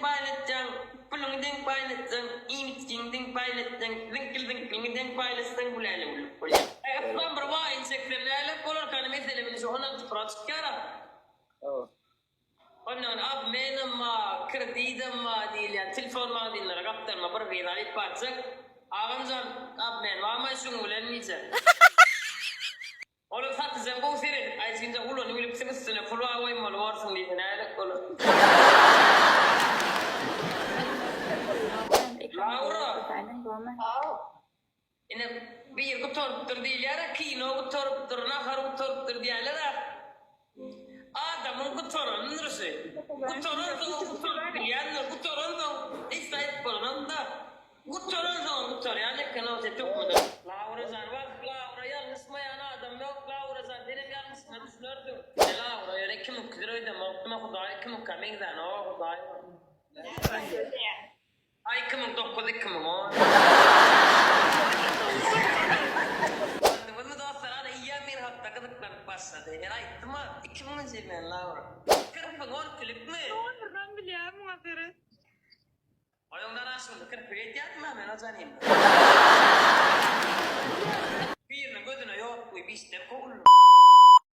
paýlatjaň, puluňy deň paýlatsaň, iýip-içgiňi deň paýlatsaň, ziňkil-ziňkiliňi deň paýlatsaň gülälewülik bolýar. Yslam bir waýyn çekse nälet bolarkany mesele bilen şu 16 pro çykýara. Ondan obmenem bar, kredidem bar diýilýän telefon magazinlere gapdalyma bir gyz alyp barjak. Agamjan obmen barmy şuň bilen diýjek. Olam satyjam gowy seredip aýjynja ulanyp bilipsiň üstüne pul bar goýmaly borsuň diýse nälet bolar. Laura. Ine bir gutarypdyr diýilýär-ä, kino gutarypdyr, nahar gutarypdyr diýýärler-ä. Adamyň gutaranydyr şu. Gutaransoň gutaryp bilýändir, gutaransoň hiç zat aýdyp bolanok-da. Gutaransoňam gutarýan eken-ow sen töhmeden. Laura jan wah Laura ýalňyşmaýan adam ýok Laura jan senem ýalňyşyňa düşünersiň. Laura ýöne kimiňkidir öýdemokdym-a Hudaý kimiňkä meňzänok-a Hudaý. Aý 2009 2010. Gördüňizmi dostlar ana eýýäm men hakda gyzyklanyp başlady. Men aýtdym-a 2000-nji ýyl men Laura. Kirpiň onkilikmi? Dogrudan bilýär muňa seret. Oýuňdan aşygynda kirpik edýärdim-ä men o janymda. Biriniň gözüne ýok guýup işden kowuldym.